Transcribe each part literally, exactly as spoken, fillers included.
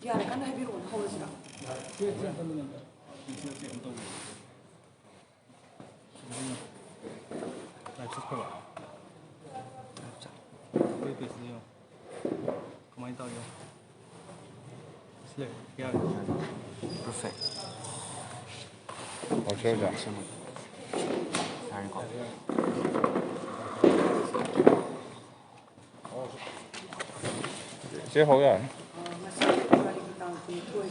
ꯌꯥꯔꯦ, ꯀꯟꯅ ꯍꯥꯏꯕꯤꯔꯛꯑꯣꯅꯦ, ꯍꯧꯔꯁꯤꯔ? ꯂꯥꯏꯞ ꯆꯠꯈ꯭ꯔꯕ? ꯂꯥꯏꯞ ꯆꯠ-, ꯑꯩꯈꯣꯏ ꯄꯦꯖꯇ ꯌꯦꯡꯉꯣ꯫ ꯀꯃꯥꯏꯅ ꯇꯧꯔꯤꯅꯣ? ꯁꯤ ꯂꯩꯔꯦ, ꯌꯥꯔꯦ꯫ Perfect. ꯑꯣꯀꯦ, ꯑꯣꯖꯥ꯫ ꯌꯥꯔꯦꯀꯣ? ꯆꯦ ꯍꯧ ꯌꯥꯔꯅꯤ꯫ ꯉꯁꯤ ꯐꯦꯕ꯭ꯔꯨꯋꯥꯔꯤꯒꯤ ꯇꯥꯡ ꯀꯨꯟꯅꯤꯊꯣꯏ꯫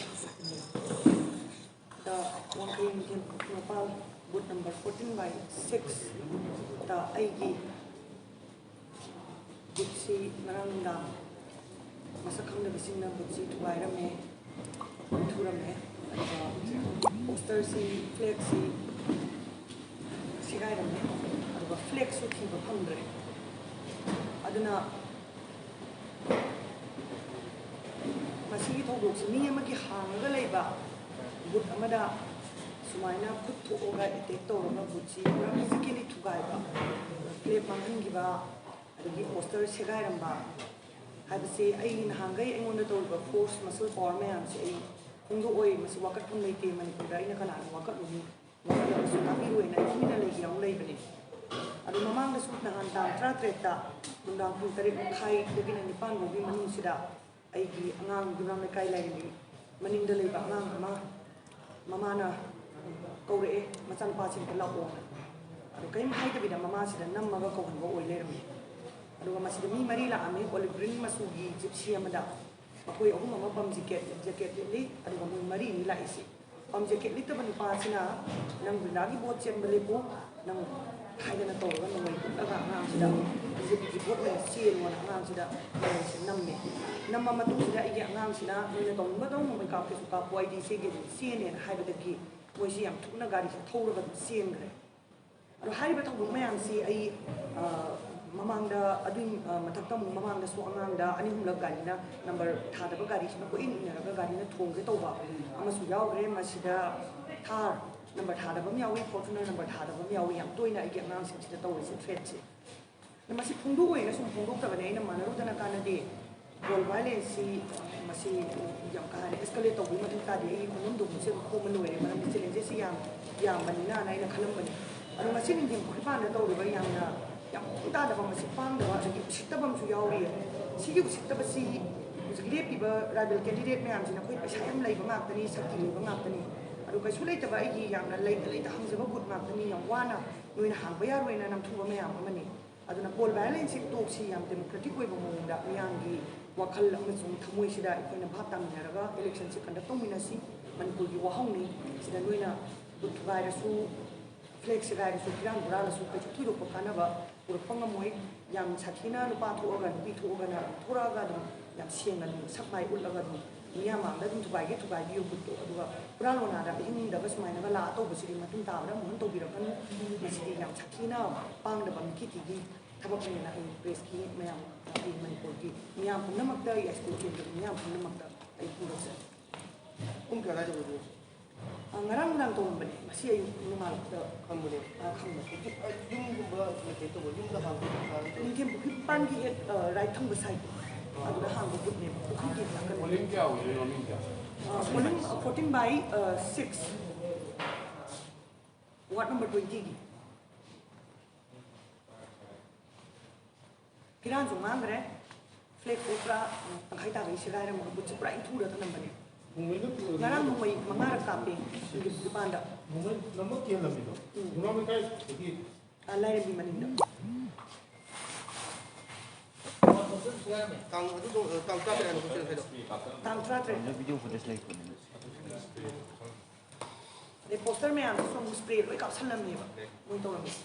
ꯗ ꯋꯥꯡꯈꯩ ꯅꯤꯡꯊꯦꯝ ꯃꯄꯥꯜ ꯕꯨꯠ ꯅꯝꯕꯔ ꯐꯣꯔꯇꯤꯟ ꯕꯥꯏ ꯁꯤꯛꯁꯇ ꯑꯩꯒꯤ ꯕꯨꯠꯁꯤ ꯉꯔꯥꯡ ꯅꯨꯡꯗꯥꯡ ꯃꯁꯛ ꯈꯪꯗꯕꯁꯤꯡꯅ ꯕꯨꯠꯁꯤ ꯊꯨꯒꯥꯏꯔꯝꯃꯦ, ꯊꯨꯔꯝꯃꯦ꯫ ꯑꯗꯨꯒ ꯄꯣꯁꯇꯔꯁꯤ, ꯐ꯭ꯂꯦꯛꯁꯤ ꯁꯦꯒꯥꯏꯔꯝꯃꯦ꯫ ꯑꯗꯨꯒ ꯐ꯭ꯂꯦꯛꯁꯨ ꯊꯤꯕ ꯐꯪꯗ꯭ꯔꯦ꯫ ꯑꯗꯨꯅ ꯃꯁꯤꯒꯤ ꯊꯧꯗꯣꯛꯁꯤ ꯃꯤ ꯑꯃꯒꯤ ꯍꯥꯡꯉꯒ ꯂꯩꯕ ꯕꯨꯠ ꯑꯃꯗ ꯁꯨꯃꯥꯏꯅ ꯈꯨꯠ ꯊꯣꯛꯑꯒ ꯑꯦꯇꯦꯛ ꯇꯧꯔꯒ ꯕꯨꯠꯁꯤ ꯄꯨꯔꯥ ꯐꯤꯖꯤꯀꯦꯂꯤ ꯊꯨꯒꯥꯏꯕ, ꯐ꯭ꯂꯦꯛ ꯃꯥꯡꯍꯟꯈꯤꯕ, ꯑꯗꯒꯤ ꯄꯣꯁꯇꯔ ꯁꯦꯒꯥꯏꯔꯝꯕ ꯍꯥꯏꯕꯁꯤ ꯑꯩ ꯅꯍꯥꯟꯈꯩ ꯑꯩꯉꯣꯟꯗ ꯇꯧꯔꯤꯕ ꯐꯣꯔꯁ ꯃꯁꯜ ꯄꯋꯥꯔ ꯃꯌꯥꯝꯁꯦ ꯑꯩ ꯐꯣꯡꯗꯣꯛꯑꯣꯏ꯫ ꯃꯁꯤ ꯋꯥꯀꯠꯐꯝ ꯂꯩꯇꯦ꯫ ꯃꯅꯤꯄꯨꯔꯗ ꯑꯩꯅ ꯀꯅꯥꯅ ꯋꯥꯀꯠꯂꯨꯅꯤ? ꯋꯥꯀꯠꯂꯒꯁꯨ ꯇꯥꯕꯤꯔꯣꯏꯅ ꯑꯩ ꯇꯨꯃꯤꯟꯅ ꯂꯩꯒꯦ ꯌꯥꯎꯅ ꯂꯩꯕꯅꯤ꯫ ꯑꯗꯨ ꯃꯃꯥꯡꯗꯁꯨ ꯅꯍꯥꯟ ꯇꯥꯡ ꯇꯔꯥꯇꯔꯦꯠꯇ ꯅꯨꯡꯗꯥꯡ ꯄꯨꯡ ꯇꯔꯦꯠ ꯃꯈꯥꯏꯗꯒꯤꯅ ꯅꯤꯄꯥꯟ ꯐꯥꯎꯒꯤ ꯃꯅꯨꯡꯁꯤꯗ ꯑꯩꯒꯤ ꯑꯉꯥꯡ ꯌꯨꯝꯅꯥꯝ ꯂꯩꯀꯥꯏ ꯂꯥꯏꯔꯦꯝꯕꯤ ꯃꯅꯤꯡꯗ ꯂꯩꯕ ꯑꯉꯥꯡ ꯑꯃ ꯃꯃꯥꯅ ꯀꯧꯔꯛꯑꯦ, "ꯃꯆꯥꯅꯨꯄꯥꯁꯤ ꯑꯝꯇ ꯂꯥꯛꯑꯣꯅ"꯫ ꯑꯗꯨ ꯀꯔꯤꯝ ꯍꯥꯏꯗꯕꯤꯗ ꯃꯃꯥꯁꯤꯗ ꯅꯝꯃꯒ ꯀꯧꯍꯟꯕ ꯑꯣꯏ ꯂꯩꯔꯝꯃꯤ꯫ ꯑꯗꯨꯒ ꯃꯁꯤꯗ ꯃꯤ ꯃꯔꯤ ꯂꯥꯛꯑꯝꯃꯤ, ꯑꯣꯂꯤꯞ ꯒ꯭ꯔꯤꯟ ꯃꯆꯨꯒꯤ ꯖꯤꯞꯁꯤ ꯑꯃꯗ꯫ ꯃꯈꯣꯏ ꯑꯍꯨꯝ ꯑꯃ ꯄꯝ ꯖꯦꯀꯦꯠ, ꯖꯦꯀꯦꯠ ꯂꯤꯠꯂꯤ, ꯑꯗꯨꯒ ꯃꯣꯏ ꯃꯔꯤꯅꯤ ꯂꯥꯛꯏꯁꯤ꯫ ꯄꯝ ꯖꯦꯀꯦꯠ ꯂꯤꯠꯇꯕ ꯅꯨꯄꯥꯁꯤꯅ, "ꯅꯪ ꯕ꯭ꯔꯤꯟꯗꯥꯒꯤ ꯚꯣꯠ ꯆꯦꯟꯕ ꯂꯦꯞꯄꯨ", ꯅꯪ ꯍꯥꯏꯗꯅ ꯇꯧꯔꯒ ꯅꯣꯡꯃꯩ ꯍꯨꯠꯂꯒ ꯑꯉꯥꯡꯁꯤꯗ ꯕꯤ ꯖꯦ ꯄꯤꯒꯤ ꯚꯣꯠ ꯑꯣꯏꯅ ꯆꯦꯜꯂꯣꯅ ꯑꯉꯥꯡꯁꯤꯗ ꯅꯣꯡꯃꯩꯁꯦ ꯅꯝꯃꯦ꯫ ꯅꯝꯃ ꯃꯇꯨꯡꯁꯤꯗ ꯑꯩꯒꯤ ꯑꯉꯥꯡꯁꯤꯅ "ꯅꯣꯏꯅ ꯇꯧꯅꯤꯡꯕ ꯇꯧ, ꯅꯣꯡꯃꯩ ꯀꯥꯞꯀꯦꯁꯨ ꯀꯥꯞꯄꯣ, ꯑꯩꯗꯤ ꯏꯆꯦꯒꯤ ꯑꯗꯨꯝ ꯆꯦꯟꯅꯦꯅ" ꯍꯥꯏꯕꯗꯒꯤ ꯃꯣꯏꯁꯤ ꯌꯥꯝ ꯊꯨꯅ ꯒꯥꯔꯤꯁꯦ ꯊꯧꯔꯒ ꯑꯗꯨꯝ ꯆꯦꯟꯈ꯭ꯔꯦ꯫ ꯑꯗꯣ ꯍꯥꯏꯔꯤꯕ ꯊꯧꯗꯣꯛ ꯃꯌꯥꯝꯁꯤ ꯑꯩ, ꯑ, ꯃꯃꯥꯡꯗ ꯑꯗꯨꯒꯤ, ꯑ, ꯃꯊꯛꯇ ꯑꯃꯨꯛ ꯃꯃꯥꯡꯗꯁꯨ ꯑꯉꯥꯡꯗ ꯑꯅꯤ ꯑꯍꯨꯝꯂꯛ ꯒꯥꯔꯤꯅ ꯅꯝꯕꯔ ꯊꯥꯗꯕ ꯒꯥꯔꯤꯁꯤꯅ ꯀꯣꯏꯏꯟ ꯏꯟꯅꯔꯒ ꯒꯥꯔꯤꯅ ꯊꯣꯝꯒꯦ ꯇꯧꯕ ꯑꯃꯁꯨ ꯌꯥꯎꯈ꯭ꯔꯦ꯫ ꯃꯁꯤꯗ ꯊꯥꯔ ꯅꯝꯕꯔ ꯊꯥꯗꯕ ꯑꯃ ꯌꯥꯎꯏ, ꯐꯣꯔꯆꯨꯅꯔ ꯅꯝꯕꯔ ꯊꯥꯗꯕ ꯑꯃ ꯌꯥꯎꯏ꯫ ꯌꯥꯝ ꯇꯣꯏꯅ ꯑꯩꯒꯤ ꯑꯉꯥꯡꯁꯤꯡꯁꯤꯗ ꯇꯧꯔꯤꯁꯦ ꯊ꯭ꯔꯦꯠꯁꯦ꯫ ꯑꯗꯣ ꯃꯁꯤ ꯐꯣꯡꯗꯣꯛꯑꯣꯏꯅ ꯁꯨꯝ ꯐꯣꯡꯗꯣꯛꯇꯕꯅꯦ꯫ ꯑꯩꯅ ꯃꯥꯟꯅꯔꯨꯗꯅ ꯀꯥꯟꯅꯗꯦ꯫ ꯕꯣꯜ ꯚꯥꯏꯂꯦꯟꯁꯁꯤ ꯁꯤ ꯌꯥꯝ ꯀꯥ ꯍꯦꯟꯅ ꯑꯦꯁꯀꯂꯦꯠ ꯇꯧꯕꯒꯤ ꯃꯊꯧ ꯇꯥꯗꯦ꯫ ꯑꯩꯒꯤ ꯈꯣꯡꯐꯝ ꯗꯣꯡꯕꯁꯦ ꯑꯗꯨꯝ ꯈꯣꯝꯕ ꯂꯣꯏꯔꯦ, ꯃꯔꯝꯗꯤ ꯆꯦꯂꯦꯟꯖꯦꯁꯁꯤ ꯌꯥꯝ ꯌꯥꯝꯕꯅꯤꯅꯅ ꯑꯩꯅ ꯈꯜꯂꯝꯕꯅꯤ꯫ ꯑꯗꯣ ꯉꯁꯤ ꯅꯨꯡꯊꯤꯜ ꯈꯨꯠꯄꯥꯟꯗ ꯇꯧꯔꯤꯕ ꯌꯥꯝꯅ ꯌꯥꯝ ꯃꯑꯣꯡ ꯇꯥꯗꯕ, ꯃꯁꯤ ꯄꯥꯡꯗꯕ, ꯑꯗꯒꯤ ꯎꯁꯤꯠꯇꯕ ꯑꯃꯁꯨ ꯌꯥꯎꯔꯤ꯫ ꯁꯤꯒꯤ ꯎꯁꯤꯠꯇꯕꯁꯤ ꯍꯧꯖꯤꯛ ꯂꯦꯞꯄꯤꯕ ꯔꯥꯏꯕꯦꯜ ꯀꯦꯟꯗꯤꯗꯦꯠ ꯃꯌꯥꯝꯁꯤꯅ ꯑꯩꯈꯣꯏ ꯄꯩꯁꯥ ꯌꯥꯝ ꯂꯩꯕ ꯉꯥꯛꯇꯅꯤ, ꯁꯛꯇꯤ ꯂꯩꯕ ꯉꯥꯛꯇꯅꯤ꯫ ꯑꯗꯣ ꯀꯩꯁꯨ ꯂꯩꯇꯕ ꯑꯩꯒꯤ ꯌꯥꯝꯅ ꯂꯩꯇ ꯂꯩꯇ ꯍꯪꯖꯕ ꯚꯣꯠ ꯉꯥꯛꯇꯅꯤ, ꯌꯥꯝ ꯋꯥꯅ ꯅꯣꯏꯅ ꯍꯥꯡꯕ ꯌꯥꯔꯣꯏꯅ ꯅꯝꯊꯨꯕ ꯃꯌꯥꯝ ꯑꯃꯅꯤ꯫ ꯑꯗꯨꯅ ꯄꯣꯜ ꯚꯥꯏꯑꯣꯂꯦꯟꯁꯁꯤ ꯇꯣꯛꯁꯤ, ꯌꯥꯝ ꯗꯦꯃꯣꯀ꯭ꯔꯦꯇꯤꯛ ꯑꯣꯏꯕ ꯃꯑꯣꯡꯗ ꯃꯤꯌꯥꯝꯒꯤ ꯋꯥꯈꯜ ꯑꯃꯁꯨꯡ ꯊꯃꯣꯏꯁꯤꯗ ꯑꯩꯈꯣꯏꯅ ꯚꯥꯞ ꯇꯥꯃꯤꯟꯅꯔꯒ ꯏꯂꯦꯛꯁꯟꯁꯤ ꯀꯟꯗꯛ ꯇꯧꯃꯤꯟꯅꯁꯤ꯫ ꯃꯅꯤꯄꯨꯔꯒꯤ ꯋꯥꯍꯪꯅꯤ꯫ ꯁꯤꯗ ꯅꯣꯏꯅ ꯚꯣꯠ ꯊꯨꯒꯥꯏꯔꯁꯨ, ꯐ꯭ꯂꯦꯛ ꯁꯦꯒꯥꯏꯔꯁꯨ, ꯐꯤꯔꯥꯟ ꯍꯨꯔꯥꯜꯂꯁꯨ ꯀꯩꯁꯨ ꯊꯣꯏꯗꯣꯛꯄ ꯀꯥꯟꯅꯕ ꯄꯨꯔꯛꯄ ꯉꯝꯃꯣꯏ꯫ ꯌꯥꯝ ꯁꯥꯊꯤꯅ ꯅꯨꯄꯥ ꯊꯣꯛꯑꯒ, ꯅꯨꯄꯤ ꯊꯣꯛꯑꯒꯅ ꯊꯣꯔꯛꯑꯒ ꯑꯗꯨꯝ ꯌꯥꯝ ꯁꯦꯡꯅ ꯑꯗꯨꯝ ꯁꯛ ꯃꯥꯏ ꯎꯠꯂꯒ ꯑꯗꯨꯝ ꯃꯤꯌꯥꯝ ꯃꯥꯡꯗ ꯑꯗꯨꯝ ꯊꯨꯒꯥꯏꯒꯦ ꯊꯨꯒꯥꯏꯕꯤꯌꯨ ꯚꯣꯠꯇꯣ꯫ ꯑꯗꯨꯒ ꯍꯨꯔꯥꯟ ꯂꯣꯟꯅꯥꯗ ꯑꯍꯤꯡꯗꯒ ꯁꯨꯃꯥꯏꯅꯒ ꯂꯥꯛꯑ ꯇꯧꯕꯁꯤꯗꯤ ꯃꯇꯨꯡ ꯇꯥꯕꯗ ꯑꯃꯨꯛ ꯍꯟꯅ ꯇꯧꯕꯤꯔꯛꯀꯅꯨ꯫ ꯃꯁꯤꯗꯤ ꯌꯥꯝ ꯁꯥꯊꯤꯅ ꯄꯥꯡꯗꯕ ꯃꯤꯈꯤꯇꯤꯒꯤ ꯊꯕꯛꯅꯦꯅ ꯑꯩ ꯄ꯭ꯔꯦꯁꯀꯤ ꯃꯌꯥꯝ, ꯑꯩ ꯃꯅꯤꯄꯨꯔꯒꯤ ꯃꯤꯌꯥꯝ ꯄꯨꯝꯅꯃꯛꯇ, ꯑꯩ ꯁ꯭ꯀꯨꯜ ꯀꯦꯟꯗ꯭ꯔꯒꯤ ꯃꯤꯌꯥꯝ ꯄꯨꯝꯅꯃꯛꯇ ꯑꯩ ꯐꯣꯡꯗꯣꯛꯆꯔꯤ꯫ ꯄꯨꯡ ꯀꯌꯥ ꯑꯗꯥꯏꯗ ꯑꯣꯏꯗꯣꯏꯅꯣ? ꯑ, ꯉꯔꯥꯡ ꯅꯨꯡꯗꯥꯡ ꯇꯧꯔꯝꯕꯅꯦ, ꯉꯁꯤ ꯑꯌꯨꯛ ꯅꯣꯡꯉꯥꯜꯂꯛꯄꯗ ꯈꯪꯕꯅꯦ꯫ ꯑ, ꯈꯪꯕꯅꯦ꯫ ꯑ, ꯌꯨꯝꯒꯨꯝꯕ ꯀꯩꯅꯣ ꯇꯧꯕ, ꯌꯨꯝꯗ ꯍꯥꯡꯕ ꯗꯨꯀꯥꯟ ꯇꯧꯕ? ꯅꯤꯡꯊꯦꯝ ꯄꯨꯈ꯭ꯔꯤ ꯃꯄꯥꯟꯒꯤ ꯍꯦꯛ, ꯑ, ꯔꯥꯏꯠ ꯊꯪꯕ ꯁꯥꯏꯠꯇꯣ, ꯑꯗꯨꯗ ꯍꯥꯡꯕ ꯕꯨꯠꯅꯦꯕ, ꯄꯨꯈ꯭ꯔꯤꯒꯤ ꯅꯥꯀꯟꯗ꯫ ꯄꯣꯂꯤꯡ ꯀꯌꯥ ꯑꯣꯏꯗꯣꯏꯅꯣ, ꯃꯤ ꯀꯌꯥ? Uh, polling fourteen by six. Ward number ꯇ꯭ꯋꯦꯟꯇꯤꯒꯤ꯫ ꯐꯤꯔꯥꯟꯁꯨ ꯃꯥꯡꯈ꯭ꯔꯦ꯫ ꯐ꯭ꯂꯦꯛꯇꯣ ꯄꯨꯔꯥ ꯇꯪꯈꯥꯏ ꯇꯥꯕꯒꯤ ꯁꯦꯒꯥꯏꯔꯝꯃꯒ ꯕꯨꯠꯁꯦ ꯄꯨꯔꯥ ꯏꯟꯊꯨꯔ ꯊꯝꯂꯝꯕꯅꯦ꯫ ꯅꯣꯡꯃꯩꯅ ꯄꯨꯔꯒ ꯉꯔꯥꯡ ꯅꯣꯡꯃꯩ ꯃꯉꯥꯔꯛ ꯀꯥꯞꯄꯦ ꯅꯨꯃꯤꯠ ꯅꯤꯄꯥꯟꯗ꯫ ꯅꯣꯡꯃꯩ ꯅꯝꯃꯛ ꯀꯤꯍꯜꯂꯝꯃꯤꯗꯣ? ꯎꯝ꯫ ꯈꯣꯡꯅꯥꯡ ꯂꯩꯀꯥꯏꯗꯒꯤ ꯑ, ꯂꯥꯏꯔꯦꯝꯕꯤ ꯃꯅꯤꯡꯗ꯫ ꯇꯥꯡ ꯑꯗꯨꯗꯣ, ꯑ, ꯇꯥꯡ ꯇꯔꯥꯇꯔꯦꯠ ꯍꯥꯏꯅ ꯍꯣꯁꯇꯦꯜ ꯍꯥꯏꯗꯣ꯫ ꯇꯥꯡ ꯇꯔꯥꯇꯔꯦꯠ꯫ ꯚꯤꯗꯤꯑꯣ ꯐꯨꯇꯦꯖ ꯂꯩꯕꯅꯦ꯫ ꯑꯗꯩ ꯄꯣꯁꯇꯔ ꯃꯌꯥꯝꯗꯨꯁꯨ ꯑꯃꯨꯛ ꯁ꯭ꯄ꯭ꯔꯦ ꯂꯣꯏ ꯀꯥꯞꯁꯜꯂꯝꯃꯦꯕ ꯃꯣꯏ ꯇꯧꯔꯝꯃꯤꯁꯦ꯫